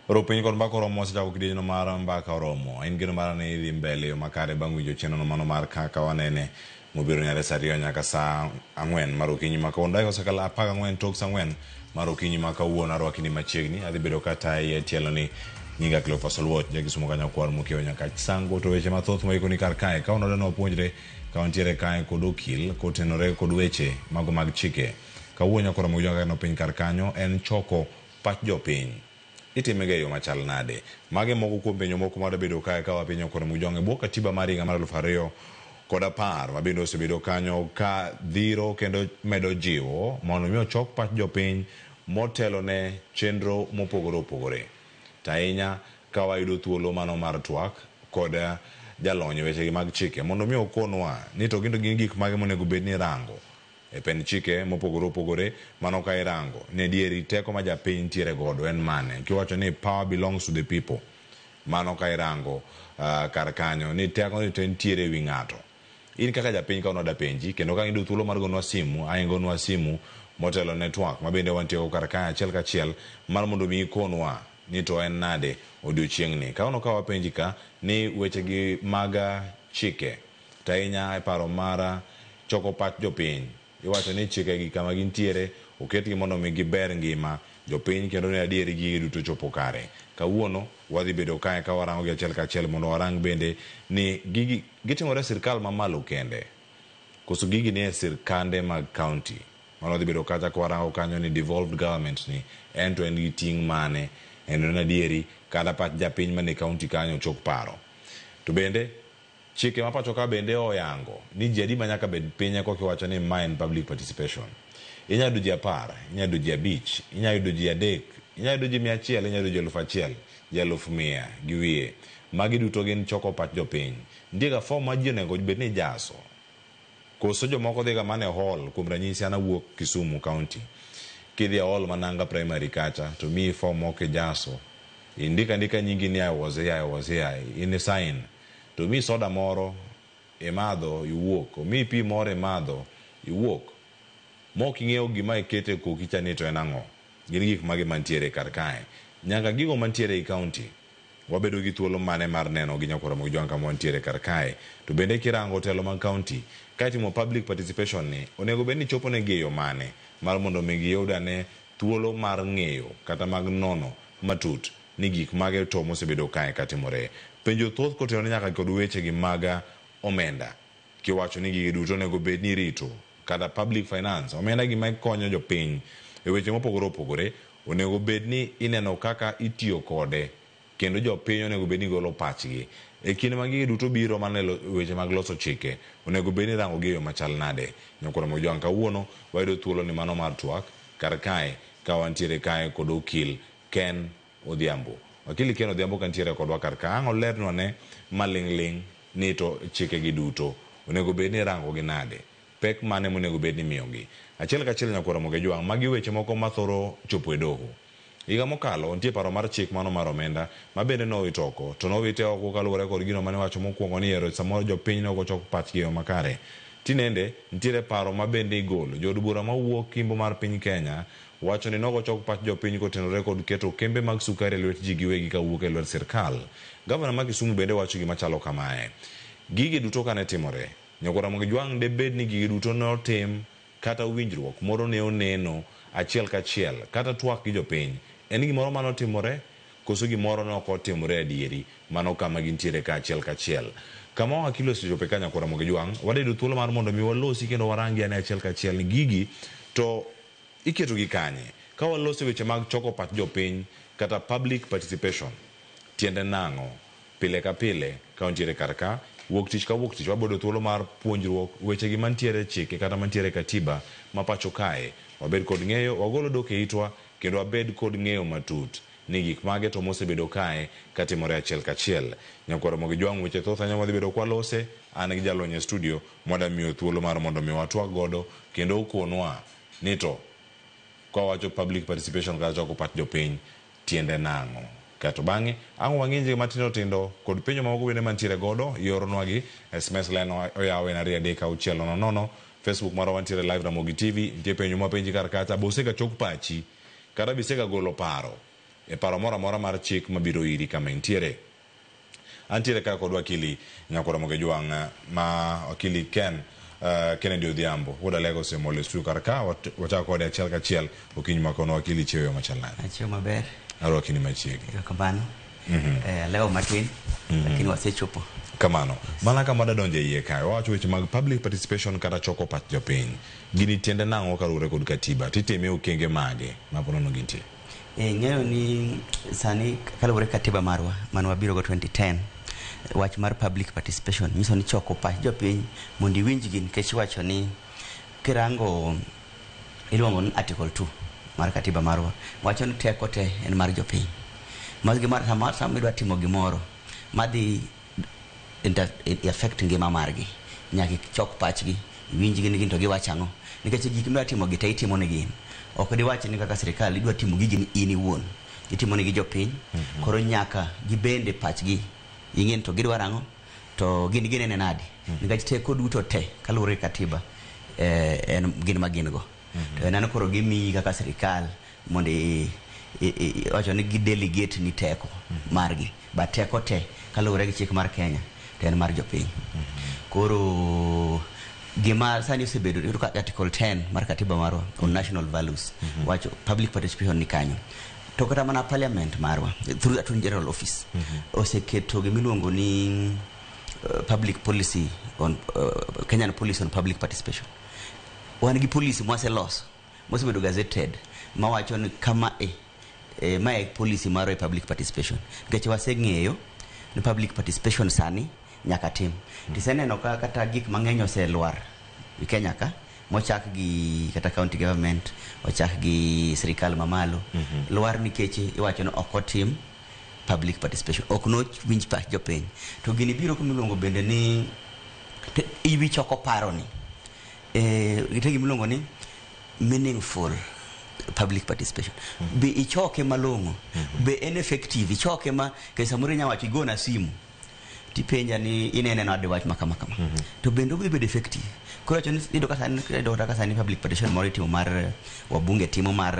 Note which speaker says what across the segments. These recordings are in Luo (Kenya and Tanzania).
Speaker 1: Oro piny kod mbaka oromo wasechako kidienjno mar mbaka oromo. En geno mara ni idhi mbele yo makare bang' winjo chenrono mano mar kaka wanene mobiro nyare saa 2 nyaka saa 4 mar okinyi ma kawuono. Dakika osekalo 14 tok saa 4 mar okinyi ma kawuono arwaki ni machiegni. Adhi bedo katayi e tielo ni nyinga Cleophas Oluoch, jakisumo ka nyakwar mokiewo nyaka Sango to weche mathoth moikoni kar kae. Ka wanode wapuonjre ka wantiere kae kod okil kotenore kod weche mago mag chike. Kawuono nyakoro mojo kaka piny kar kanyo en choko pach jopiny. Itime ga e yo machal nade? Mage moko kuom penjo moko madabedo kae ka wapenjo kod Mujong e bwo katiba mar higa mar 2010 ma bende osebedo kanyo ka dhiro kendo medo jiwo mondo mi ochok pach jopiny motelo ne chenro mopogore opogore. To ahinya ka wayudo thuolo mano mar twak kod jalony e wechegi mag chike mondo mi okonwa ni to gin gik mage monego bed ni irango e pend chike mopogore opogore mano ka irango ni adieri teko ma japiny nitiere godo en mane kiwacho ni power belongs to the people mano ka irango kar kanyo ni teko ni to nitiere ewi ng'ato in kaka japiny ka onoda penji kendo ka iyudo thuolo mar gonwa simu ae gonwa simu motelo ne twak ma bende wantie go kar kae achiel kachiel mar mondo mi ikonwa ni to en nade odiochieng'ni kawuono ka wapenji ka ni wechegi mag chike to ahinya e paro mara choko pach jopiny iwacho ni chikegi kama gintiere oketgi mondo mi giber ngima jopiny kendo ne adieri gigi duto chopo kare. Kawuono wadhi bedo kae ka warango gi achiel kachiel mondo warang bende ni gigi gitimore e sirkal mamalo kende koso gigi nie sirkande mag county. Mano wadhi bedo kacha ka warango kanyo ni devolved government ni en to en gi ting' mane en adieri kata pach japiny manie county kanyo chok paro. To bende chike ma pacho ka bende oyango ni ji adi ma nyaka bed piny eka kiwacho ni ma en public participation. Inyalo yudo ji 10, inyalo yudo ji 5, inyalo yudo ji 3, inyalo yudo ji 100, inyalo yudo ji 1000, ji 100,000 gi wiye. Magi duto gin choko pach jopiny. Nitie ga form ma ji onego bed ni jaso. Koso jomoko dhiga mana e hall, kuom ranyisi an awuok Kisumu County. Kidhi e hall ma Nanga Primary kacha to miyi form moko ijaso. Indiko andika nyingi ni I was here, I was here, in sign. To miyi soda moro imadho iwuok, omiyi pi moro imadho iwuok. Mok ing'eyo gima ikete e koki cha ni to en ang'o. Gin gik mage mantiere kar kae. Nyaka gigo mantiere ei county. Wabedo gi thuolo mane mar neno gi nyakwar Ramogi Jwang' kama wantiere kar kae. To bende kirango telo mag county, ka itimo public participation ni, onego bed ni chopo negi e yo mane mar mondo mi giyud ane thuolo mar ng'eyo kata mag nono matut ni gik mage to mosebedo kae katimore. Penjo thoth kotenore nyaka kod weche gi mag omenda. Kiwacho ni gigi duto onego bed ni irito kata public finance, omenda gima konyo jopiny e weche mopogore opogore, onego bed ni ineno kaka itiyo kode kendo jopiny onego bed ni golo pachgi. E kinde ma gigi duto biro mana e weche mag loso chike, onego bed ni irango gi e yo machal nade. Nyakwar Ramogi Jwang' kawuono wayudo thuolo ni mano mar twak kar kae ka wantiere kae kod okil Ken Odhiambo. Wakili Ken Odhiambo kantiere kodwa kar ka, ang' olernwa ne maling' ling' ni to chike gi duto onego bed ni irango gi nade, pek mane monego bed ni imiyogi. Achiel kachiel nyakwar Ramogi Jwang', magi weche moko mathoro chopo e doho. Higa mokalo nitie paro mar chik mano mar omenda ma bende nowit oko, to nowite oko kaluwore kod gino mane iwacho mokwongo ni ero samoro jopiny ne ok ochok pachgi e yo makare. Tinende nitiere paro ma bende igolo. Jood bura mawuok Imbo mar piny Kenya wacho ni nok ochok pach jopiny kotenore kod keto kembe mag sukari e lwet ji giwegi kawuok e lwet sirkal. Gavana ma Kisumu bende wacho gima chalo kamae. Gigi duto kane timore, Nyakwar Ramogi Jwang' debed ni gigi duto ne otim kata winjruok moro ne oneno achiel kachiel kata twak gi jopiny. En gimoro mane otimore koso gimoro ne ok otimore adieri? Mano kama gintiere ka achiel kachiel. Kama wakili osechope ka Nyakwar Ramogi Jwang', wadayudo thuolo mar mondo mi walosi kendo warangi ane achiel kachiel ni gigi to iketo gi kanye? Ka waloso weche mag choko pach jopiny kata public participation, tiende nang'o? Pile ka pile ka wantiere kar ka, wuok tich ka wuok tich wabedo thuolo mar puonjruok weche gi mantiere chike kata mantiere katiba ma pacho kae. Wabed kod ng'eyo, wagol odok e itwa kendo wabed kod ng'eyo matut ni gik mage to mosebedo kae katimore achiel kachiel. Nyakwar Ramogi Jwang' weche thoth ahinya wadhi bedo kwalose, an gi jalony e studio mwada miyo thuolo mar mondo mi watwak godo kendo okonwa ni to kwa wacho public participation kata choko pach jopiny tiende nang'o. Kaeto bang'e ang' wang'inj matindo tindo kod penjo mamoko bende mantiere godo ioronwa gi SMS line oyaw en 2 3 6 0 0. Facebook marwa wantiere live Ramogi TV. Nitie penjo mwapenji kar kacha, be osega chok pachi kata be isega golo paro e paro moro amora mar chik mabiro iri kama intiere. Antiere ka kod wakili Nyakwar Ramogi Ojwang' ma wakili Ken Kennedy Odhiambo wuod Alego osemolo e studio kar ka wachako kode achiel kachiel okinyi ma kawuono. Wakili, chiew yo machal nade?
Speaker 2: Achiew maber.
Speaker 1: Arwaki ni machiegni.
Speaker 2: Erokamano. Alewo matin, lakini wasechopo.
Speaker 1: Kamano. Mana kama dadonjo e iye kae, wawacho weche mag public participation kata choko pach jopiny. Gini tiende nang'o kaluwore kod katiba? Titime e okenge mage ma ponono gintie?
Speaker 2: Ing'eyo ni sani kaluwore katiba marwa mane wabiro go 2010, wach mar public participation nyiso ni choko pach jopiny mondo iwinjgi, nikech iwacho ni kirango iluongo ni article 2 mar katiba marwa wacho ni teko te en mar jopiny. Mas gimar sama idwa timo gimoro madhi affect ngima margi, nyaka ichok pachgi, iwinjgi ni gin to giwacho ang'o, nikech gik midwa timo gi te itimo ne gin. Ok diwach ni kaka sirikal idwa timo gigi ni in iwuon, itimo negi jopiny. Koro nyaka gibende pachgi ing'e ni to gidwaro ang'o, to gin ginene nade, nikech teko duto te kaluwore gi katiba en gin ma gin go. To en koro gimiyi kaka sirikal mondo wacho ni gi delegate ni teko margi, but teko te kaluwore gi chik mar Kenya to en mar jopiny. Koro gima sani osebedo, iyudo ka article 10 mar katiba marwa on national values wacho public participation ni kanyo, to kata mana parliament marwa through Attorney General office oseketo gimiluongo ni public policy on Kenyan policy on public participation. Wan gi policy mwaseloso mosebedo gazetted mawacho ni kama mae policy marwa e public participation, nikech waseng'eyo ni public participation sani nyaka tim. Tiseneno ka kata gik mang'eny oselwar e Kenya ka mochak gi kata county government, ochak gi sirikal mamalo, lwar nikech iwacho ni ok otim public participation, ok nowinj pach jopiny. To gini biro kumiluongo bende ni iwi choko paro ni nitie gimiluongo ni meaningful public participation. Be ichoke malong'o, be en effective ichoke ma kech samoro inya wacho igona simu tipenja ni inene nade wach ma kama kama, to bende obiro bedo effective. Koro wacho ni iyudo ka sani, iyudo kata ka sani public participation moro itimo mar wabunge timo mar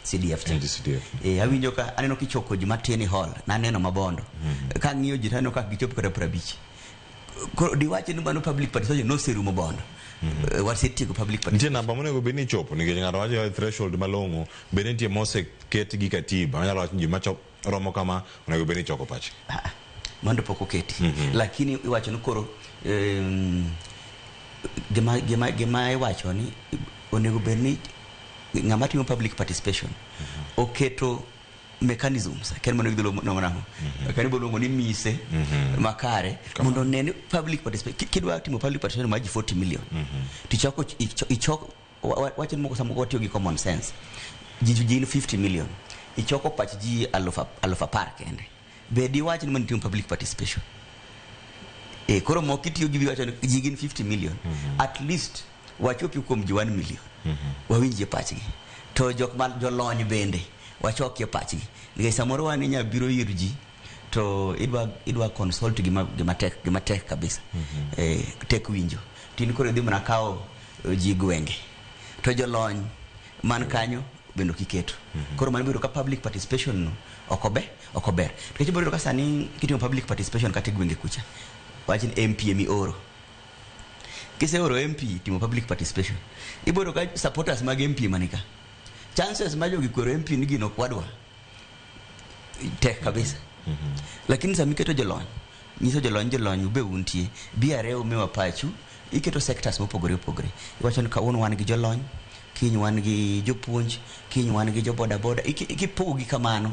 Speaker 2: CDF cha.
Speaker 1: CDF.
Speaker 2: Awinjo ka aneno kichoko ji matin e hall, naneno mabondo kang'iyo ji taneno ka gichopo kata 50. Koro diwach ni mano public participation noserumo bondo. Wasetieko public
Speaker 1: Nitie
Speaker 2: participation.
Speaker 1: namba monego bed ni ichopo, nikech ng'ato wacho threshold malong'o bende nitie moseket gi katiba manyalo wacho ni ji machop romo kama onego bed ni ichoko pachgi.
Speaker 2: Ah, mondo pok oketi, lakini iwacho ni koro gima iwacho ni onego bed ni ng'ama timo public participation oketo mechanisms ken mondo gidhi luongo nang'o ken ibo luongo ni mise makare mondo one ni public participation kidwa timo public participation mar ji 40 million tichoko ichoko wacho ni moko samoro watiyo gi common sense, ji in 50 million, ichoko pach ji 10,000 kende, be diwach ni mondo itim public participation? Koro mok itiyo gi wacho ni ji gin 50 million, at least wachopi kuom ji 1 million, wawinjie pachgi, to jok ma jolony bende wachokie pachgi, nikech samoro wan inya biro ir ji to idwa consult gima tek kabisa, tek winjo tin. Koro idhi mana kawo ji gwenge to jolony man kanyo bende ok iketo. Koro mano biro ka public participation no ok ober, nikech ibiro yudo ka sani kitimo public participation kata e gwenge kucha, wach ni MP emioro, kiseoro MP timo public participation, ibiro ka supporters mag MP manika chances ma jogi kwero MP ni gino ok wadwa tek kabisa. Lakini sama iketo jolony, nyiso jolony, jolony ube untie bi are umiwa pachu, iketo sectors mopogore opogore, iwacho ni kawuono wan gi jolony, kiny wan gi jopuonj, kiny wan gi jo boda boda. Kipogogi kamano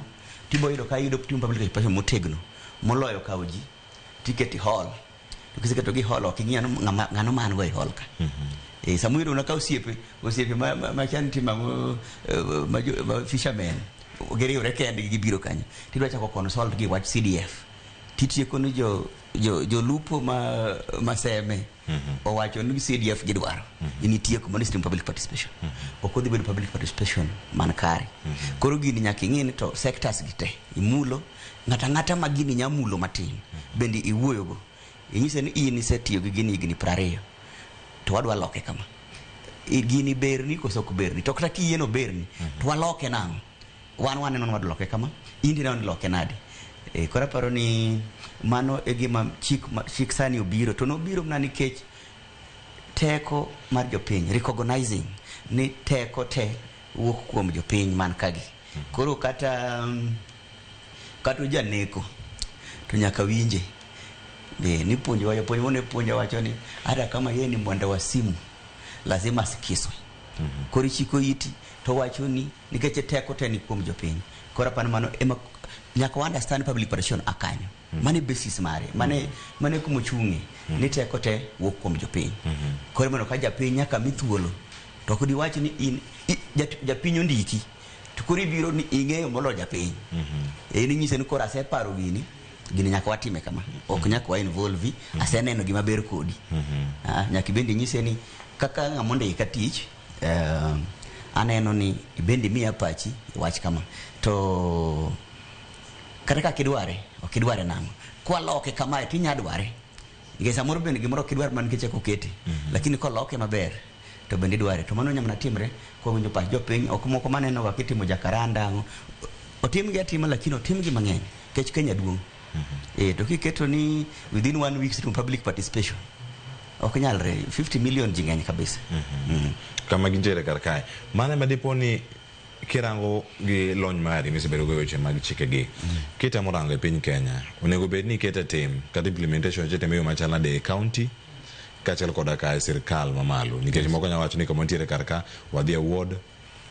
Speaker 2: tibo yudo ka iyudo timo public participation motegno moloyo kawo ji tiketi hall, to kiseketo gi hall ok ing'iyo ni ng'ano man go e hall ka. Samoro iyudo ka osiepe ma chan timo ang'o, ma fishermen giriwre kendgi gibiro kanyo tidwa chako consult gi wach CDF, titieko ni jo jolupo ma maseme owacho ni CDF gidwaro, in itieko mano is public participation ok odhi bedo public participation man kare. Koro gini nyaka ing'i ni to sectors gi te imulo, ng'ata ng'ata ma gini nya mulo matin bende iwuoyogo, inyise ni in isetiyo gi gini higni 20 to wadwa loke kama. Gini berni koso ok berni? To kata kiyie no berni, to waloke nang'o? Wan waneno ni wadwa loke kama, In tineno ni loke nade? Koro aparo ni mano e gima chik sani obiro, to nobiro mana nikech teko mar jopiny, recognizing ni teko te wuok kuom jopiny man kagi. Koro kata janeko to nyaka winje. Be ni puonjo japuonj mane puonjo wacho ni hata kama yeye ni mwenda wazimu lazima asikizwe. Koro ichiko iti to wacho ni nikech teko te ni kuom jopiny. Koro aparo mano ema nyaka wa understand public participation akanyo. Mane basis mare, mane kuma ochung'e ni teko te wuok kuom jopiny. Koro mondo ka japiny nyaka mi thuolo, to ok diwach ni in japiny ondiki to koro ibiro ni ing'eyo moloyo japiny. In inyise ni koro aseparo gini, gini nyaka watime kama, ok nyaka wa involve, aseneno gima ber kodi. Nyaka ibende inyise ni kaka ng'ama ondika tich, aneno ni ibende imiya pachi iwach kama. To kata ka kidware, ok idware nang'o? Kwaloke kamae tinya dware. Nikech samoro bende gimoro ok idwar mana nikech eka okete. Lakini koloke maber to bende idware. To mano nyaka timre kowinjo pach jopiny, ok moko maneno ga kitimo Jakaranda ang'o. Otimgi atima lakini otimgi mang'eny nikech Kenya duong'. To kiketo ni within one week timo public participation, ok nyalre. 50 million ji ng'eny kabisa.
Speaker 1: Kama gintiere kar kae mano ema dipo ni kirango gi lony mari misebedo go e weche mag chikegi, kitemo rango e piny Kenya, onego bed ni ikete tim kata implementation itime e yo machal nade e county kaachiel koda ka e sirkal mamalo? Nikech moko nyalo wacho ni kama nitiere kar ka wadhi e ward,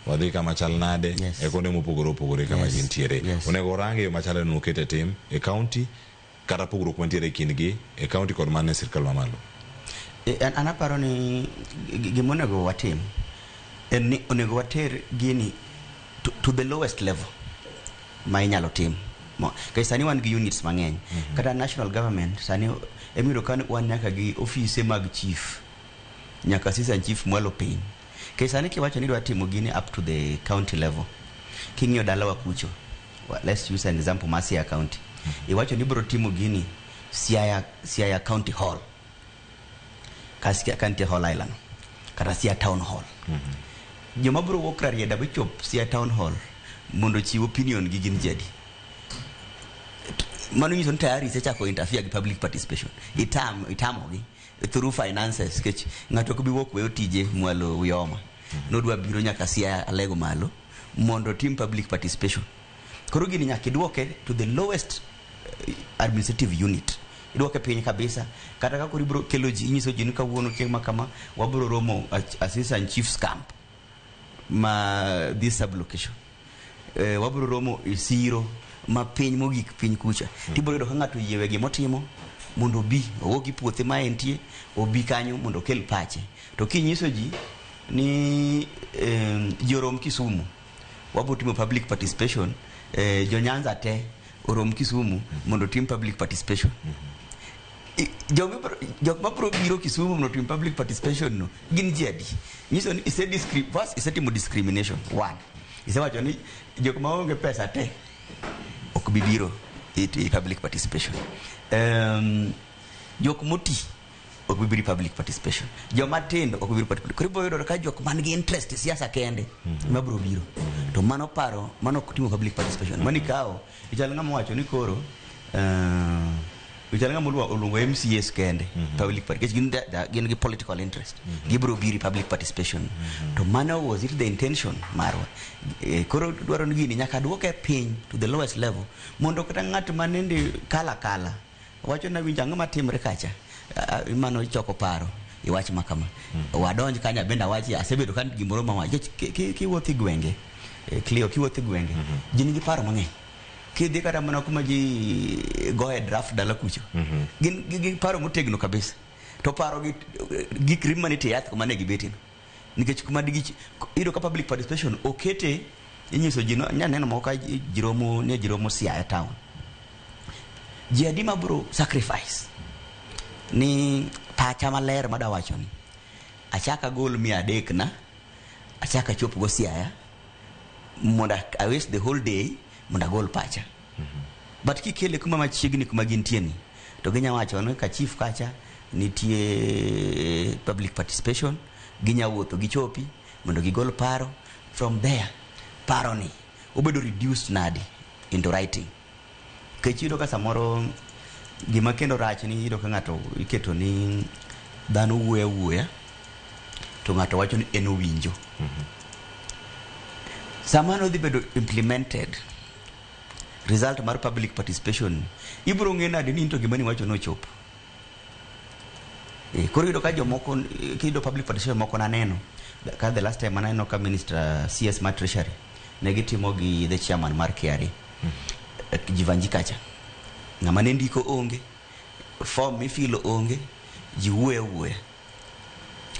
Speaker 1: wadhi kama chal nade e kuonde mopogore opogore kama gintiere. Onego orang e yo machal nade mokete tim e county kata pogruok mantiere e kindgi e county kod mana e sirkal mamalo?
Speaker 2: An aparo ni gima onego watim en ni onego water gini to the lowest level ma inyalo tim. Nikech sani wan gi units mang'eny. Kata national government sani emiyudo ka wan nyaka gi ofise mag chief, nyaka assistant chief mwalo piny. Nikech sani kiwacho ni idwa timo gini up to the county level, king'iyo dalawa kucho, let's use an example mar Siaya County. Iwacho ni ibiro timo gini Siaya County Hall. Ka Siaya County Hall Island kata Siaya Town Hall. Joma biro wuok Rarieda bichop Siaya Town Hall mondo ochiw opinion gi gin ji adi? Mano nyiso ni tayari isechako interfere gi public participation. Itamogi through finances, nikech ng'ato ok bi wuok weyo tije mwalo Uyoma. Nodwa biro nyaka Siaya Alego malo mondo otim public participation. Koro gini nyaka iduoke to the lowest administrative unit. Iduoke piny kabisa. Kata ka koro ibiro kelo ji, inyiso ji ni kawuono chieng' ma kama wabiro romo assistant chief's camp ma this sub-location. Wabiro romo e siro ma piny mogik piny kucha. Tibiro yudo ka ng'ato oyie we gimotimo mondo obi, owuok gi puothe ma entie, obi kanyo mondo okel pache. To kinyiso ji ni ji orom Kisumu, wabiro timo public participation, jo Nyanza te orom Kisumu mondo otim public participation. Jok mabiro biro Kisumu mondo otim public participation no gin ji adi? Nyiso ni first isetimo discrimination. One, isewacho ni jok maonge pesa te ok bi biro e public participation. Jok moti ok bi biro e public participation. Joma tindo ok bi biro participation. Koro ibiro yudo ka jok man gi interest e siasa kende ema biro biro. To mano paro, mano ok timo public participation. Mano ikawo, ichal ng'ama owacho ni koro ichal ng'ama oluongo MCAs kende public participation. Gin gi political interest. Gibiro biro e public participation. To mano was it the intention marwa? Koro dwaro ni gini nyaka duoke piny to the lowest level mondo kata ng'at manende kala kala wacho na winjo ang'o matimre kacha. Mano choko paro iwach ma kama wadonj kanya bende awachi asebedo ka gimoro ma wach. Kiwuotho e gwenge, Cleo, kiwuotho e gwenge ji nigi paro mang'eny. Kidhi kata mana kuma ji goye draft dala kucho, gin gi paro motegno kabisa, to paro gi gikri mana e yath kuma ne gibetino, nikech kuma digi iyudo ka public participation okete inyiso ji no, nyaneno moko ka ji romo ne ji romo Siaya town, ji adi mabiro sacrifice ni pacha maler mada wacho ni achak agol 300 na achak achop go Siaya mondo I waste the whole day mondo agol pacha. But kikele kuma machiegni kuma gintie ni to ginya wacho ni ka chief kacha nitie public participation, ginya wuotho gichopi mondo gigol paro. From there paro ni obedo reduced nadi? into writing. Nikech iyudo ka samoro gima kendo rach ni iyudo ka ng'ato iketo ni dhano wuoyo awuoya to ng'ato wacho ni en owinjo. Sama nodhi bedo implemented, result mar public participation ibiro ng'e nade ni in to gima niwacho nochopo. Koro iyudo ka jomoko kiyudo public participation moko naneno ka the last time aneno ka minister CS mar Treasury ne gitimo gi the chairman mar KRA Jivanji kacha, ng'ama ne ndiko onge, form mifilo onge, ji wuoyo awuoya.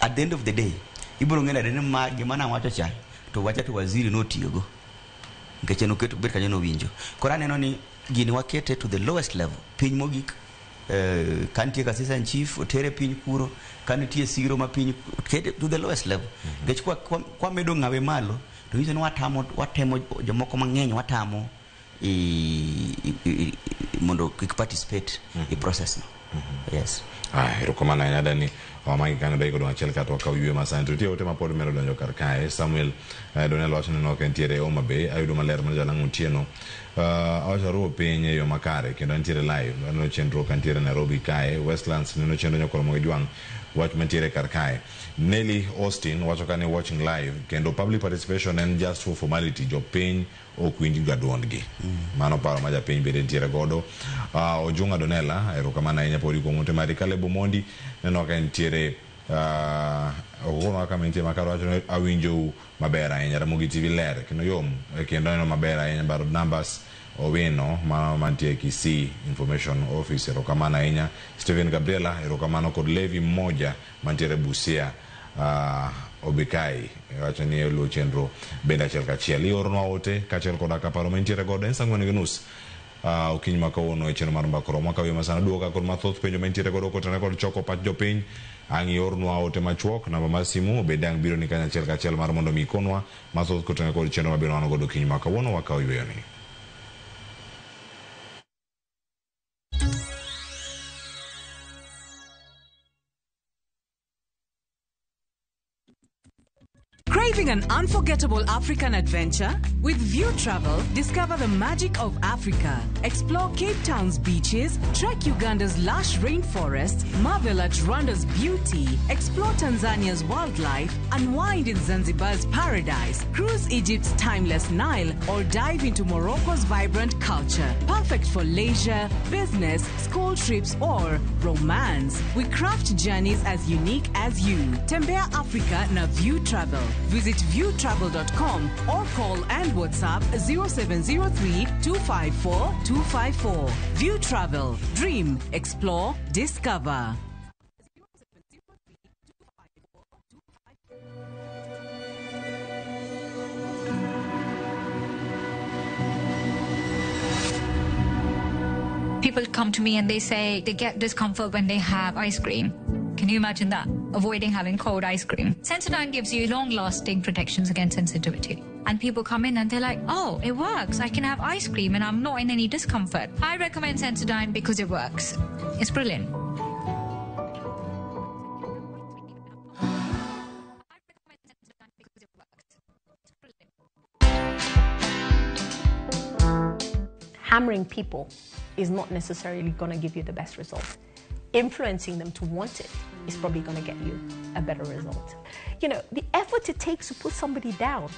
Speaker 2: At the end of the day ibiro ng'e nade ni ma gima nawacho cha to wacha to waziri notiyogo nikech en oketo bet kanyo nowinjo. Koro aneno ni gini wakete to the lowest level, piny mogik. Ka nitie ka assistant chief otere piny kuro, ka nitie siro ma piny kete to the lowest level. Nikech kwa medo ng'awe malo to nyiso ni watamo, watemo jomoko mang'eny, watamo i mondo kik participate i process no. Yes.
Speaker 1: Ah, erokamano ahinya Dani. Wamagi kanyo dakika odong' achiel kato wakaw yweyo masani. To nitie ote ma pod medo donjo kar kae. Samuel Donel wacho ni nok entiere e Homa Bay. Ayudo maler mar Jalang'o Otieno. Awacho aruwo piny e yo makare kendo antiere live. Aneno chenro kantiere Nairobi kae. Westlands neno chenro nyakoro gi jwang' wach mantiere kar kae. Nelly Austin wacho ka ni watching live kendo public participation en just for formality. Jopiny ok winj ga duondgi. Mano paro ma japiny bende nitiere godo. Ojunga Donella, erokamano ahinya podi kuom ote mari. Caleb Omondi neno ka entiere okokonwa kama entie makare, wacho ni awinjou maber ahinya. Ramogi TV ler kendo yom kendo aneno maber ahinya. Barod Numbers Owino mano mantie Kisii Information Office, erokamano ahinya. Stephen Gabriela erokamano kod Levi mmoja mantiere Busia Obikai wacho ni oluwo chenro bende achiel kachiel. Iornwa ote kaachiel koda ka paro mantiere godo en saa 4:30 okinyi ma kawuono e chenro mar Mbaka Oromo. Wakaw yo masana duoka kod mathoth penjo mantiere godo kotenore kod choko pach jopiny. Ang' iornwa ote machuok, namba mar simu bende ang' biro ni kanyo achiel kachiel mar mondo mi ikonwa mathoth kotenore kod chenro mabiro wan godo okinyi ma kawuono. Wakaw yweyoni.
Speaker 3: Craving an unforgettable African adventure? With View Travel, discover the magic of Africa. Explore Cape Town's beaches, trek Uganda's lush rainforests, marvel at Rwanda's beauty, explore Tanzania's wildlife, unwind in Zanzibar's paradise, cruise Egypt's timeless Nile, or dive into Morocco's vibrant culture. Perfect for leisure, business, school trips, or romance. We craft journeys as unique as you. Tembea Africa na View Travel. Visit viewtravel.com or call and WhatsApp 0703 254 254. View Travel. Dream, explore, discover.
Speaker 4: People come to me and they say they get discomfort when they have ice cream. Can you imagine that? Avoiding having cold ice cream. Sensodyne gives you long-lasting protections against sensitivity. And people come in and they're like, oh, it works. I can have ice cream and I'm not in any discomfort. I recommend Sensodyne because it works. It's brilliant. I recommend Sensodyne because it works. It's brilliant.
Speaker 5: Hammering people is not necessarily going to give you the best result. Influencing them to want it is probably going to get you a better result. You know, the effort it takes to put somebody down.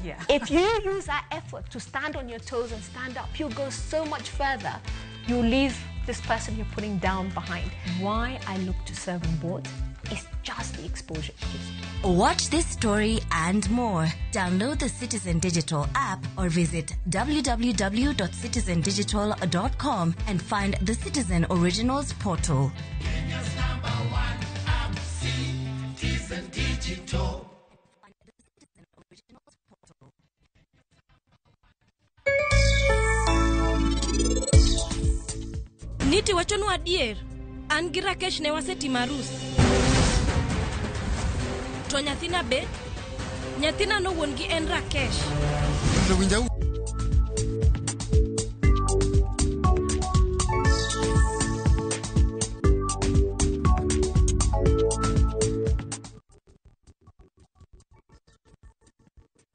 Speaker 3: Yeah.
Speaker 5: If you use that effort to stand on your toes and stand up, you'll go so much further. You'll leave this person you're putting down behind. Why I look to serve on board is just the exposure it gives me.
Speaker 6: Watch this story and more. Download the Citizen Digital app or visit www.citizendigital.com and find the Citizen Originals portal.
Speaker 7: Kenya's number one app, Citizen Digital.
Speaker 6: Find the Citizen Originals portal.
Speaker 8: Niti wachonwa adier, an gi Rakesh ne wasetimo arus. To nyathina be, nyathina no wuon gi en Rakesh.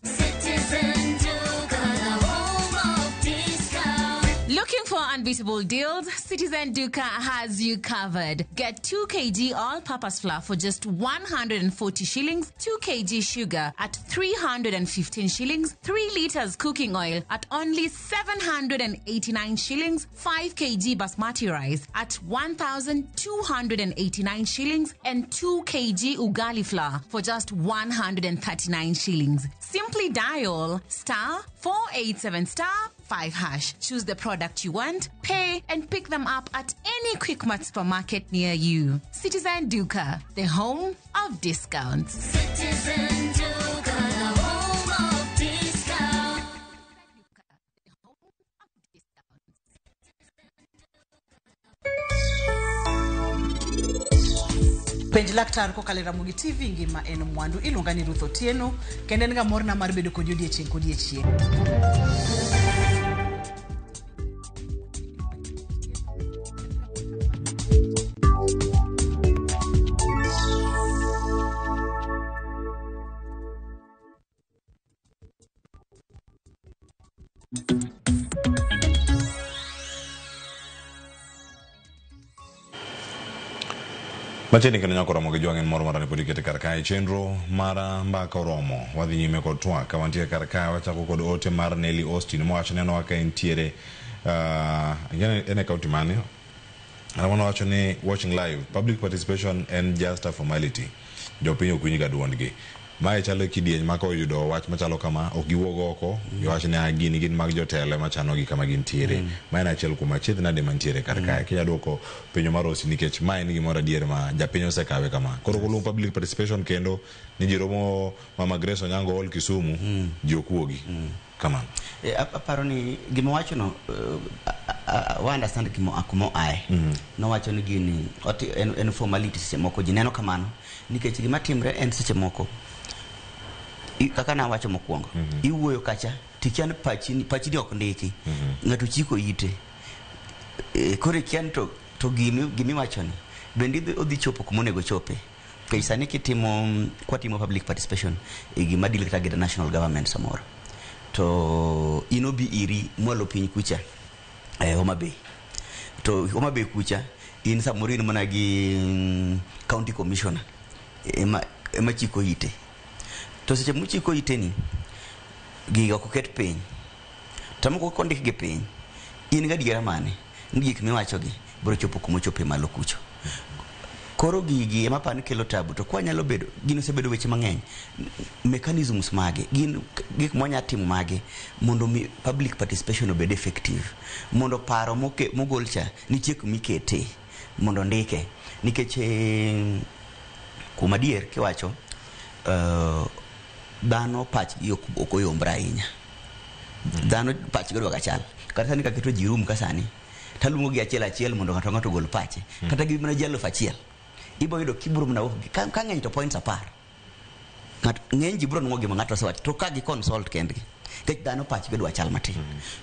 Speaker 7: Citizen Duka, the home of digital.
Speaker 9: Looking for unbeatable deals? Citizen Duka has you covered. Get 2 kg all-purpose flour for just 140 shillings, 2 kg sugar at 315 shillings, 3 liters cooking oil at only 789 shillings, 5 kg basmati rice at 1,289 shillings, and 2 kg ugali flour for just 139 shillings. Simply dial star 487 star 5 hash. Choose the product you want, pay, and pick them up at any Quickmart supermarket near you. Citizen Duka, the home of discounts.
Speaker 6: Citizen Duka, the home of discount.
Speaker 10: Penj laktar kokalo e Ramogi TV ngima en mwandu. Iluonga ni Ruth Otieno kendo en ga morna mar bedo kodi odiechieng' kodiechieng'.
Speaker 1: Machiegni kendo nyako romo gi jwang' en moro marani pod ikete kar kae chenro mar mbaka oromo wadhi nyime kod twak ka wantie kar kae wachako kod ote mar Nelly Austin mowacho ni nenowa ka entiere en e county mane Ramon wacho ni watching live public participation en just a formality jopiny ok winj ga duondgi mae chalo e kidieny ma koyudo wach machalo kama ok giwuog oko giwach ni "Ah, gini gin mag jotelo ema chanogi kama gintiere ma en achiel kuom achiedh nade mantiere kar kae kinya duoko penjo mar Osi nikech ma en gimoro adier ma japiny osekawe kama koro koluong public participation kendo ni ji romo Mama Grace Onyango Hall Kisumu ji ok wuogi kamano
Speaker 2: Aparo ni gima wachono wa understand gima kuma oaye. Nowacho ni gini en formality seche moko ji neno kamano nikech gima timre en seche moko kaka nawacho mokwongo iwuoyo kacha tikia ni pachi ni ok ndiki ng'ato chiko ite koro ikia ni to gimiwachoni bende odhi chopo kuma onego chope. Nikech sani kitimo kwatimo public participation e gima deal kata gi the national government samoro to inobi iri mwalo piny kucha Homa Bay to Homa Bay kucha in samoro in mana gi county commissioner ema chiko ite to seche mochiko ite ni gigo ok oket piny to moko kondik gi piny in gadiera mane ni gik miwachogi biro chopo kuma ochope malo kucho. Koro gigi ema aparo ni kelo tabu to kwanyalo bedo gin osebedo weche mang'eny mechanisms mage gin gik mwanya timo mage mondo mi public participation obed effective mondo paro mogol cha nitie kumikete mondo ndike nikech kuom adier kiwacho dhano pachgi ok oyombre ahinya. Dhano pachgi odwa chal kata sani kaketo ji room ka sani taluongo gi achiel achiel mondo ng'ato ng'ato ogol pache kata gi mana ji 1000 ibo yudo kibro mana wuok ka ng'eny to points 10 ng'at ng'eny ji bro nuo gima ng'ato osewacho to ka gi consult kendgi nikech dhano pachgi odwa chal matin.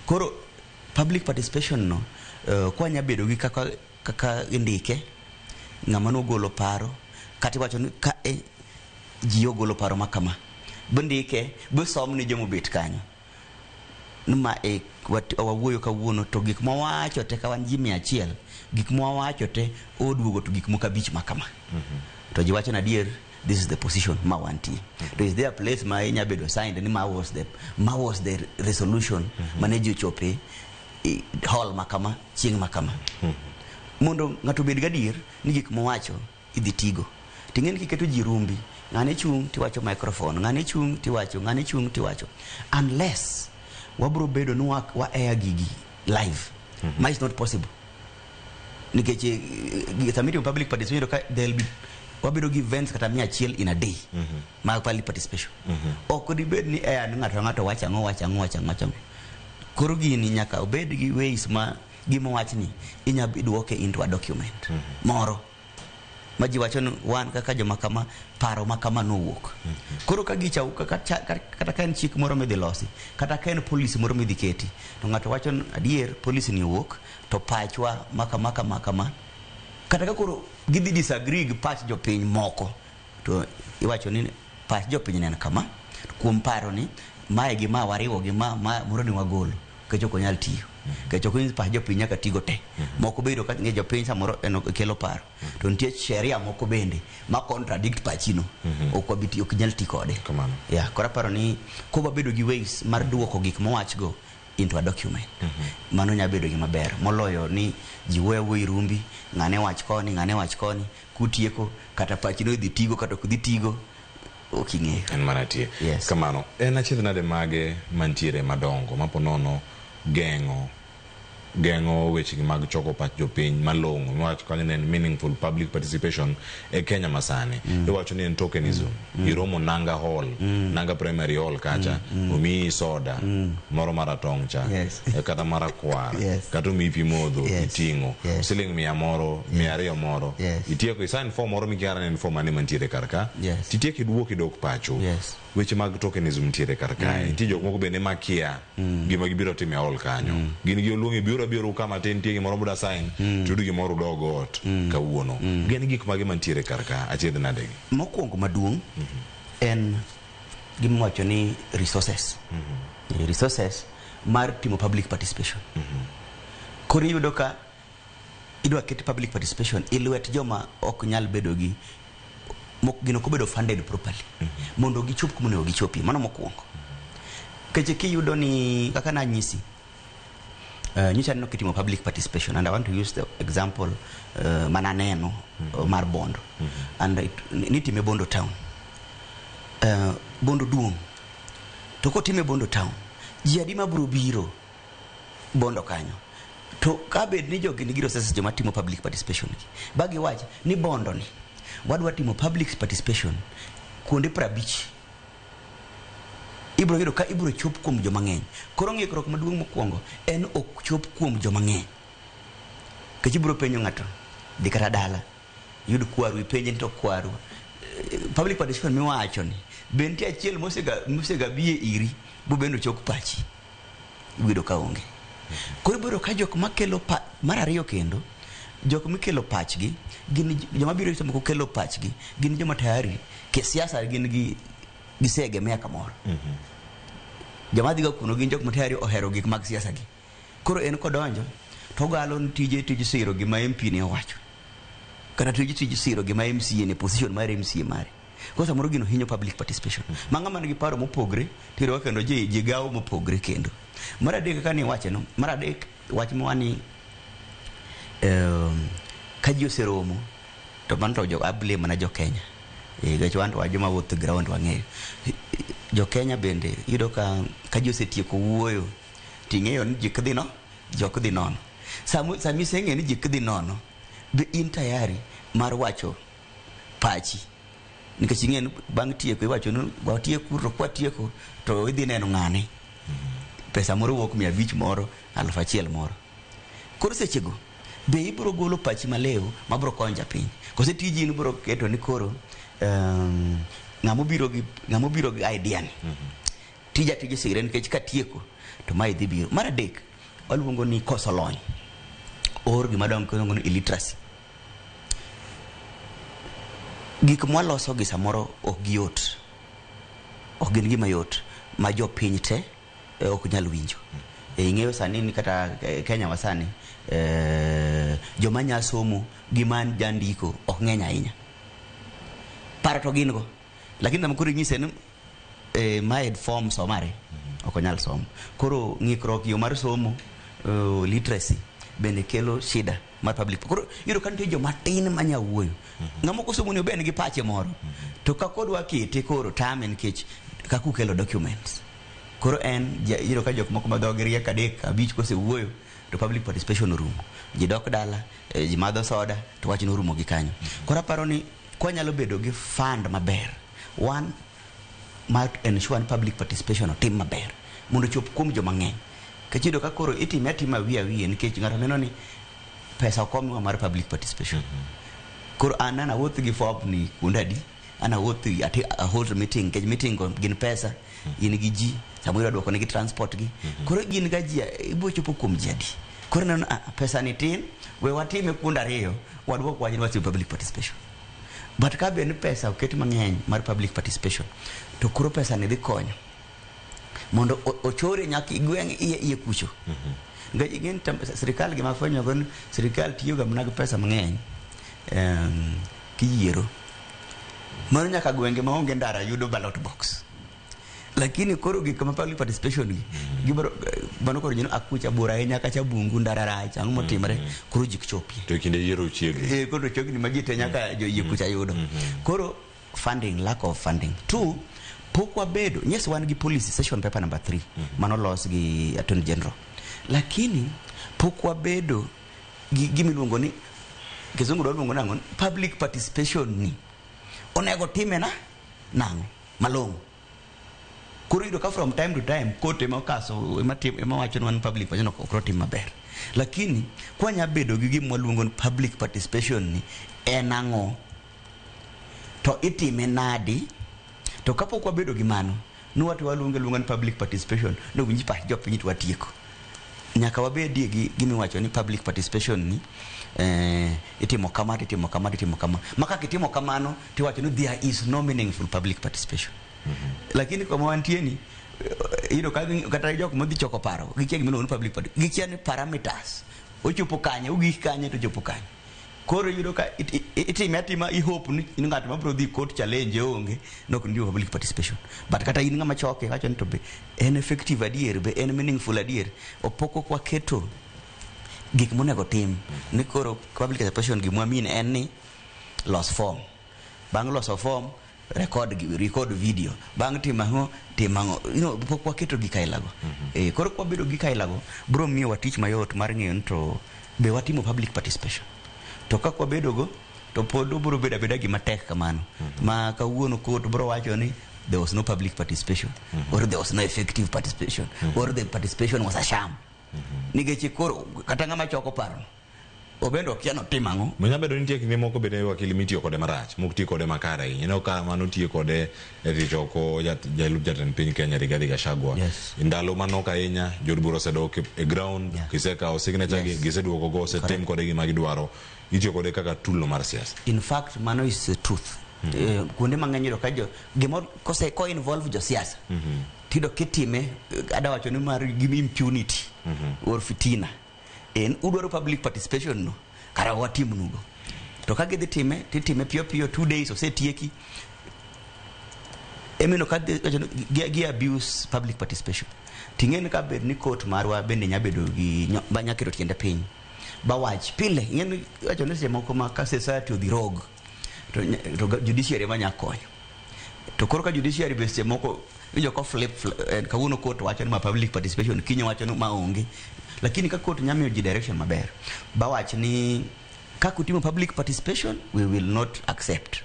Speaker 2: Koro public participation no kwanya bedo gi kaka indike ng'ama nogolo paro kata iwacho ni ka ji ogolo paro ma kama bndike bosom ni jomobet kanyo ni ma wawuoyo kawuono to gik mwawacho te ka wan ji 100 gik mwawacho te oduogo to gik moko 5 ma kama to ji wacho ni adier this is the position ma wantie. To is there a place ma inya bedo signed ni ma was the resolution mane ji ochope hall ma kama chieng' ma kama mondo ng'ato obed gadier ni gik mowacho idhi tigo. Ting'e ni kiketo ji rumbi ng'ane chung' tiwacho microphone ng'ane chung' tiwacho ng'ane chung' tiwacho unless wabro bedo ni wa air gigi live ma is not possible nikech sama itimo public participation ka there'll be wabedo gi events kata 100 in a day mag public participation ok dibed ni air ni ng'ato ng'ato wacho ang'o wacho ang'o wacho ang'o wacho ang'o. Koro gini nyaka obed gi ways ma gima wachni inya duoke into a document moro ma ji wacho ni wan kaka joma kama paro ma kama nowuok. Koro ka gicha kata ka en chik moro midhi losi kata ka en policy moro midhi keti to ng'ato wacho ni adier policy ni owuok to pachwa ma kama kama kama kata ka koro gidhi disagree gi pach jopiny moko to iwacho ni pach jopiny ne en kama kuom paro ni mae gi ma wariwo gi ma moro ni wagolo Nikech ok onyal tiyo. Nikech ok onyis pach jopiny nyaka tigo te. Moko bedo ka ng'e jopiny samoro en ok kelo paro. To nitie sheria moko bende ma contradict pachino. Ok wabi tiyo, ok nyal ti kode.
Speaker 1: Kamano.
Speaker 2: Yeah, koro aparo ni kowabedo gi ways mar duoko gik mowachgo into a document. Mano nyalo bedo gima ber moloyo ni ji wuoyo awuoya e rumbi, ng'ane wach koni, ng'ane wach koni, kutieko kata pachino idhi tigo kata ok dhi tigo, ok ing'eyo.
Speaker 1: En mana tie.
Speaker 2: Yes.
Speaker 1: Kamano. En achiedh nade mage mantiere madongo ma po nono geng'o geng'o wechegi mag choko pach jopiny malong'o miwacho kanyo ni en meaningful public participation e Kenya masani. Iwacho ni en tokenism. Iromo Nanga Hall, Nanga Primary Hall kacha, omiyi soda moro maratong' cha,
Speaker 2: Yes.
Speaker 1: kata marakwar,
Speaker 2: Yes.
Speaker 1: kata omiyi pi modho
Speaker 2: Yes.
Speaker 1: iting'o
Speaker 2: Yes.
Speaker 1: siling 100 moro, 200 moro.
Speaker 2: Yes.
Speaker 1: Itieko isign form moro mikia ni en form mane mantiere kar ka.
Speaker 2: Yes.
Speaker 1: Titieko iduok idok pacho.
Speaker 2: Yes.
Speaker 1: Weche mag tokenism nitiere kar kae. Nitie jok moko bende makia gima gibiro timo e hall kanyo. Gin gi oluongi biro abiro ka matin nitie gimoro muda sign to yudo gimoro udog ot kawuono. Gin gik mage mantiere kar ka achiedh nade gi?
Speaker 2: Mokwongo maduong' en gima iwacho ni resources. Resources mar timo public participation. Koro iyudo ka idwa ket public participation e lwet joma ok nyal bedo gi gino ok obedo funded properly mondo gichop kuma onego gichopie. Mano mokwongo. Keche kiyudo ni kaka nanyisi nyocha aneno kitimo public participation and I want to use the example mananeno mar Bondo. And nitime Bondo town. Bondo duong'. To kotime Bondo town, ji adi mabiro biro Bondo kanyo? To ka bed ni jogi nigi resources joma timo public participation gi. Ba giwach ni Bondo ni wadwa timo public participation kuonde 50. Ibiro yudo ka ibiro chop kuom joma ng'eny. Koro ng'ikruok maduong' mokwongo en ok chop kuom joma ng'eny. Nikech ibiro penjo ng'ato, dhi kata dala, yud kwaru, ipenje ni to kwaru. Public participation miwacho ni, be nitie achiel mosega biye iri, bobende ochok pachi. Ibiro yudo ka onge. Koro ibiro yudo ka jok makelo mar ariyo kendo, jok mikelo pachgi, gin joma biro moko kelo pachgi, gin joma tayari, ke siasa gin gi giseegemea kamoro. Joma dhiga kuno gin jok ma tayari ohero gik mag siasa gi. Koro en kodonjo, to ogalo ni tije tij siro gima MP ne owacho. Kata tij siro gima MCA ne position mar MCA mare. Koro samoro gino hinyo public participation. Ma ng'ama nigi paro mopogre, tiyudo ka kendo ji gawo mopogre kendo. Mar adek kaka niwache no, mar adek wach mowani ka ji oseromo, to mano to a blame mana jo Kenya. Nikech wan to wan joma wuotho e ground wang'eyo. Jo Kenya bende iyudo ka ji osetieko wuoyo, ting'eyo ni ji kdhi no, jok dhi nono. Sama iseng'eyo ni ji kdhi nono, be in tayari mar wacho pachi. Nikech ing'eyo ni bang' tieko iwacho ni watieko to kwatieko to idhi neno ng'ane. Pesa moro wuok 500 moro, 1000 moro. Koro sechego, be ibiro golo pachi malew mabiro konyo japiny. Kose tiji in ibiro keto ni koro ng'ama obiro gi idea ni. Tija tije sire nikech katieko to mae dhi biro. Mar adek, waluongo ni koso lony. Or gima dongo iluongo ni illiteracy. Gik mwaloso gi samoro ok giyot. Ok gin gima yot ma jopiny te ok nyal winjo. Ing'eyo sani ni kata Kenya wa sani, joma nya somo gi man jandiko ok ng'eny ahinya. Paro to gin go. Lakini sama koro inyise ni mae form somare, ok onyal somo. Koro ng'ikruok yo mar somo, literacy bende kelo shida mar public. Koro iyudo ka nitie joma tin manya wuoyo. Ng'ama ok osomo ni obe nigi pache moro. To ka kodwa kete koro tame nikech kaka ukelo documents. Koro en iyudo ka jok moko ma dhogi riek 3 5 kosewuoyo to public participation orumo. Ji dok dala, ji madho soda to wach norumo gi kanyo. Koro aparo ni kwanyalo bedo gi fund maber. One, mar ensure ni public participation otim maber mondo ochop kuom joma ng'eny. Nikech iyudo ka koro itime atima wiye awiye nikech ng'ato neno ni pesa ok omiwa mar public participation. Koro an awuoth gi form ni kuonde adi, an awuoth ati a hold meeting, nikech meeting go gin pesa, in gi ji, samoro idwa duoko negi transport gi. Koro gin ga ji, ibiro chopo kuom ji adi. Koro ineno, pesa ni tin, we watime kuonde ariyo, waduok wach ni watimo public participation. But ka bed ni pesa oket mang'eny mar public participation, to koro pesa ni dhi konyo. Mondo ochore nyaka i gweng' iye iye kucho. Nikech ing'e ni sirikal gima afwenyo go ni sirikal tiyo ga mana gi pesa mang'eny kiyiero. Mano nyaka gwenge maonge ndara yudo ballot box. Lakini koro gik ma public participation gi gibiro mano koro nyino akucha bor ahinya kacha bungu ndara rach ang'o motimore koro ji ok chopie.
Speaker 1: To e kinde yiero chiegni.
Speaker 2: Eh, koro chiegni ma ji te nyaka joyie kucha yudo. Koro funding, lack of funding. Two, pok wabedo, yes wan gi policy session paper number 3 manolos gi Attorney General. Lakini pok wabedo gi gimiluongo ni kizungu dwa luongo nang'o public participation ni onego time na nang'o malong'o. Koro iyudo ka from time to time court ema okaso ema tim ema wacho ni wan public participation ok otim maber. Lakini kwanya bedo gi gima waluongo ni public participation ni en ang'o? To itime nadi? To kapok wabedo gi mano, nuwa to waluonge luonga ni public participation, nowinj pach jopiny to watieko. Nyaka wabedie gi gimiwacho ni public participation ni itimo kama titimo kama titimo kama. Ma kaka itimo kamano tiwacho ni there is no meaningful public participation. Lakini kama wantie ni iyudo ka kata jok modhi choko paro gikia gima iluongo ni public participation. Gikia ni parameters. Ochopo kanye, ogik kanye to ochopo kanye. Koro iyudo ka itime atima i hope ni in ng'at mabiro dhi court challenge onge nok nitie public participation. But kata in ng'ama choke wacho ni to be en effective adier, be en meaningful adier. Opok ok waketo gik monego tim ni koro public participation gimwa mean en ni los form. Bang' loso form record record video. Bang' timo ang'o timo ang'o. Pok waketo gik ailago. Koro kwabedo gi ailago bro miyowa tich mayot mar ng'eyo ni to be watimo public participation. To ka kwabedo go to pod obiro bedo abeda gima tek kamano. Ma kawuono court bro wacho ni there was no public participation or there was no effective participation or the participation was a sham. Nikech koro kata ng'ama choko paro obendo okia notim ang'o.
Speaker 1: Manya bedo ni nitie kinde moko bende wakili mitiyo kode marach, mok ti kode makare ahinya. Ineno ka mano tiyo kode e dhi choko jalup jatend piny Kenya Rigathi Gachagua. Ndalo manok ahinya jood bura osedok e ground, gisekawo signature gi, giseduoko go, osetim kode gima gidwaro. Itiyo kode kaka tool no mar siasa.
Speaker 2: In fact, mano is the truth. Kuonde mang'eny yudo ka jo gimoro kose ko involve josiasa tiyudo kitime ada wacho ni mar gi impunity or fitina. En udwaro public participation no kara watimnugo. To ka gidhi time titime piyo piyo 2 days osetieki. Emino ka gi abuse public participation. Ting'e ni ka bed ni court marwa bende nya bedo gi ba nya keto tiende piny. Ba wach pile ing'e ni wacho ni seche moko ma ka society odhi rogue to judiciary ema nya konyo. To koro ka judiciary be seche moko winjo ko flip kawuono court wacho ni ma public participation kiny wacho ni ma onge. Lakini ka court nya miyo ji direction maber ba wach ni kaka utimo public participation we will not accept.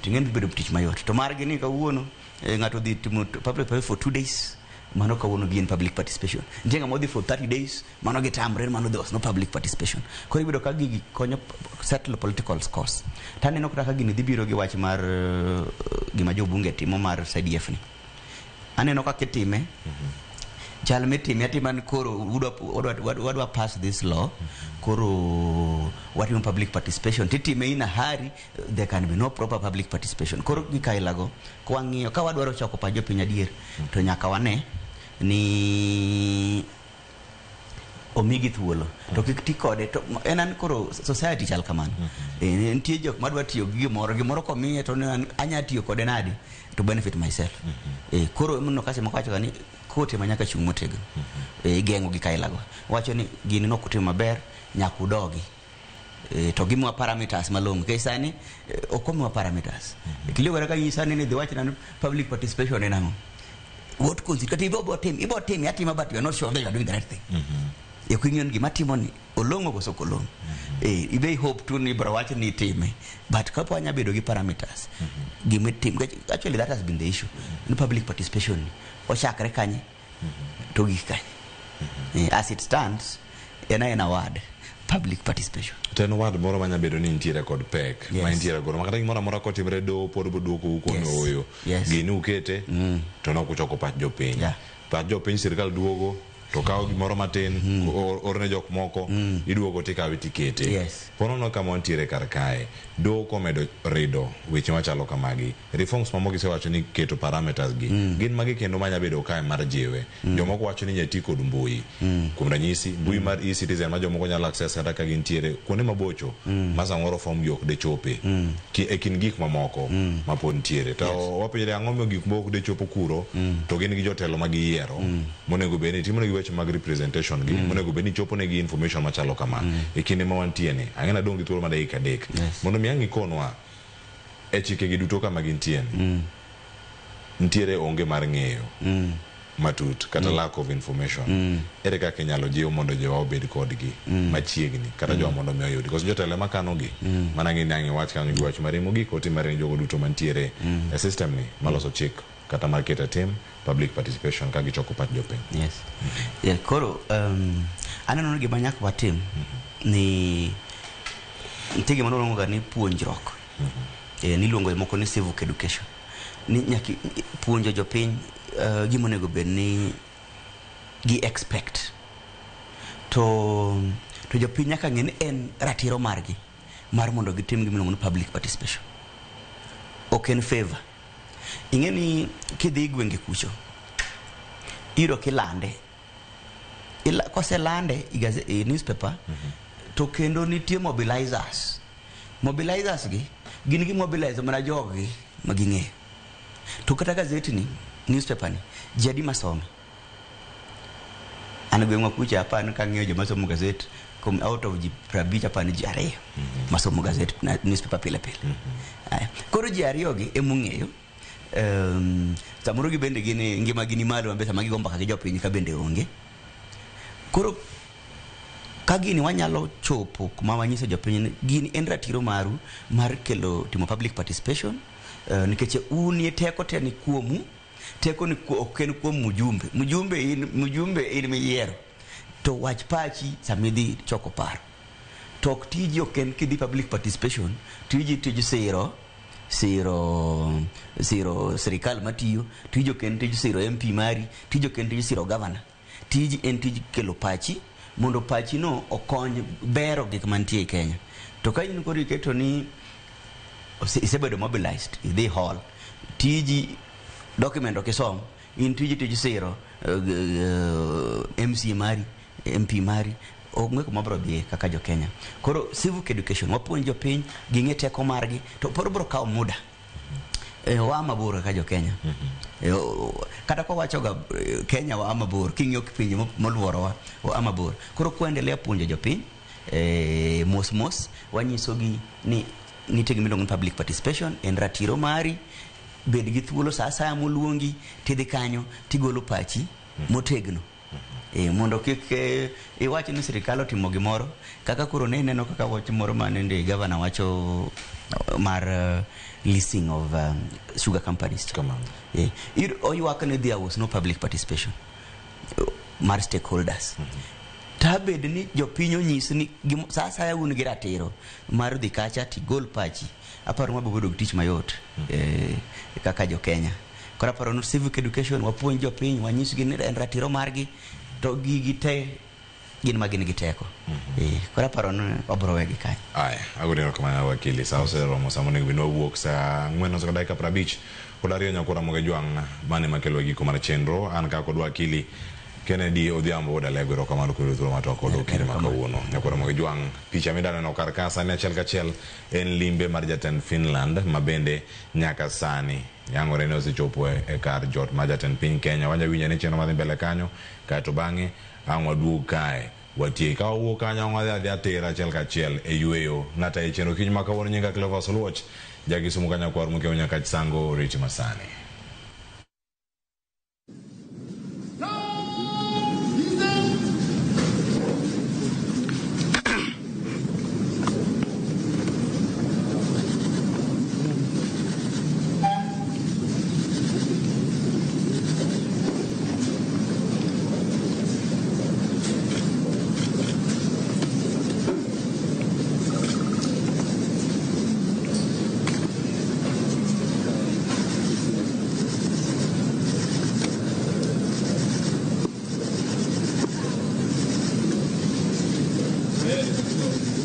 Speaker 2: Ting'e ni bedo tich mayot. To margi ni kawuono ng'ato dhi timo public participation for 2 days mano kawuono gin public participation. Nitie ng'ama odhi for 30 days mano gitamre mano there was no public participation. Koro iyudo ka gigi konyo settle political scores. To aneno kata ka gini dhi biro gi wach mar gima jobunge timo mar CDF ni. Aneno kaka itime. Chal mitime atima ni koro wadwa pass this law koro watimo public participation titime in a hurry there can be no proper public participation. Koro gik ailago kwang'iyo ka wadwaro choko pach jopiny adier to nyaka wane ni omigi thuolo to kik ti kode to en an koro society chal kamano. Nitie jok madwa tiyo gi gimoro komiye to anya tiyo kode nadi to benefit myself. Koro emomiyo kaseche moko awacho ga ni court ema nyaka chung' motegno. Igeng'o gik ailago. Wacho ni gini nok utimo maber nyaka udogi. To gimiwa parameters malong'o. Nikech sani ok omiwa parameters. Kiliyo kata ka nyisa ni dhi wachna ni public participation en ang'o. What constitute kata ibo tim atima but you are not sure that you are doing the right thing. Ok ing'eyo ni gima timo ni olong'o koso ok olong'o. Ibe hope tu ni ibro wach ni itime. But kapo wanya bedo gi parameters. Gima itim, actually that has been the issue. Ni public participation ni ochakre kanye to gik kanye. As it stands en aena word public participation.
Speaker 1: To en word moro manya bedo ni nitiere kod pek, ma nitiere godo. Ma kata gimoro amora kotimre doho pod boduokou kono oyo. Gini ukete to nok uchoko pach jopiny. Pach jopiny sirikal duogo To kawo gimoro matin, orne jok moko, iduogo tikawe tikete.
Speaker 2: Yes.
Speaker 1: Ponono kama wantiere kar kae, doho komedo rido weche machalo kamagi, reforms mamoko isewacho ni keto parameters gi, gin magi kendo manya bedo kae mar jiwe. Jomoko wacho ni nyati kod mbui. Kuom ranyisi, mbui mar e-citizen ma jomoko nyalo access kata ka gintiere kuonde mabocho, ma samoro form gi ok dechope. E kind gik mamoko ma pod nitiere. To wapenjore ang'o momiyo gik moko ok dechopo kuro, to gin gi jotelo ma giyiero, monego bed ni timonegi weche mag representation gi, monego bed ni chopo negi information machalo kama. E kinde ma wantie ni, ang'e nadong' gi thuolo mar dakika 3.
Speaker 2: Yes.
Speaker 1: Mondo mi ang' ikonwa e chike gi duto kama gintie ni, nitiere onge mar ng'eyo matut kata lack of information. Ere kaka inyalo jiw mondo jowa obed kodgi machiegni kata jowa mondo mi oyudi? Koso jotelo ema kano gi, mana ng'e ni ang' iwach kanyo gi wach mari mogik otimore ni jogo duto mantiere e system ni maloso chik kata mar keto e tim public participation ka gichoko pach jopiny.
Speaker 2: Yes. Yeah, koro aneno ni gima nyaka watim ni nitie gima waluongo ga ni puonjruok. Niluongo moko ni civic education. Ni nyaka puonjo jopiny gima onego bed ni gi expect. To jopiny nyaka ng'e ni en ratiro margi mar mondo gitim gima iluongo ni public participation. Ok en favor. Ing'e ni kidhi gwenge kucho, iyudo kilande. Koselande e newspaper, to kendo nitie mobilizers. Mobilizers gi, gin gi mobilize mana jog-gi ma ging'eyo. To kata gazeti ni, newspaper ni, ji adi masome? An gweng'wa kucha apani kang'iyo joma somo gazet, kuom out of ji 50 apani ji 2 masomo gazet na newspaper pile pile. Aya. Koro ji 2 gi emong'eyo. Samoro gi bende gin ngima gi ni malo maber sama gigo mbaka gi jopiny ka bende onge. Koro ka gini wanyalo chopo kuma wanyiso jopiny ni gini en ratiro maru mar kelo timo public participation, nikech un e teko te ni kuomu, teko ni ok en kuom mjumbe. Mjumbe in miyiero. To wach pachi sama idhi choko paro. To ok tiji ok en kidhi public participation, tiji tij siro sirikal matiyo, tiji ok en tij siro MP mari, tiji ok en tij siro governor. Tiji en tij kelo pachi mondo pachi no okony bero gik mantie e Kenya. To ka in koro iketo ni isebedo mobilized, idhi hall, tiji document ok isom, in tiji tij siro MC mari, MP mari, onge kuma biro dhiye kaka jo Kenya. Koro civic education, wapuonj jopiny ging'e teko margi, to pod biro kawo muda. Waa mabor kaka jo Kenya. Kata kwa wachoga Kenya waa mabor, king'iyo pinje moluorowa waa mabor. Koro kuendelea puonjo jopiny mos mos, wanyisogi ni nitie gima iluongo ni public participation, en ratiro mari, bed gi thuolo sa asaya moluongi, tidhi kanyo, tigolo pachi motegno. Mondo kik iwach ni sirikal otimo gimoro, kaka koro ne ineno kaka wach moro mane gavana wacho mar leasing of sugar companies. Oywak ni there was no public participation mar stakeholders. Tabed ni jopiny onyis ni sa asaya un gi ratiro mar dhi kacha tigol pachi, aparo mabiro bedo gi tich mayot kaka jo Kenya. Koro aparo ni civic education, wapuonj jopiny, wanyisgi ni en ratiro margi, to gigi te gin ma gin gi teko. Koro aparo ni wabiro wegi kanyo.
Speaker 1: Aya, agoni erokamano wakili. Sa oseromo sama onego bed ni wawuok sa 4:52 nyakora Moge Jwang' mane makelo giko mar chenro. An ka kod wakili Kennedy Odhiambo wuod Alego, erokamano kuom thuolo mar twak kodwa okinyi ma kawuono. Nyakora Moge Jwang', picha midaneno kar ka sani achiel kachiel en limbe mar jatend Finland ma bende nyaka sani yangore ni osechopo e kar jot mar jatend piny Kenya. Wanya winjo ni chenro madhi mbele kanyo, kaeto bang'e ang' waduog kae watiek. Ka wawuok kanyo ang' wadhi adhiya tir achiel kachiel e yweyo. Natayo chenro kiny ma kawuono nyinga Cleophas Oluoch, Jakisumu Kanyakwar Mokeo Nyakach Sango, Riti Masani.
Speaker 11: Yes.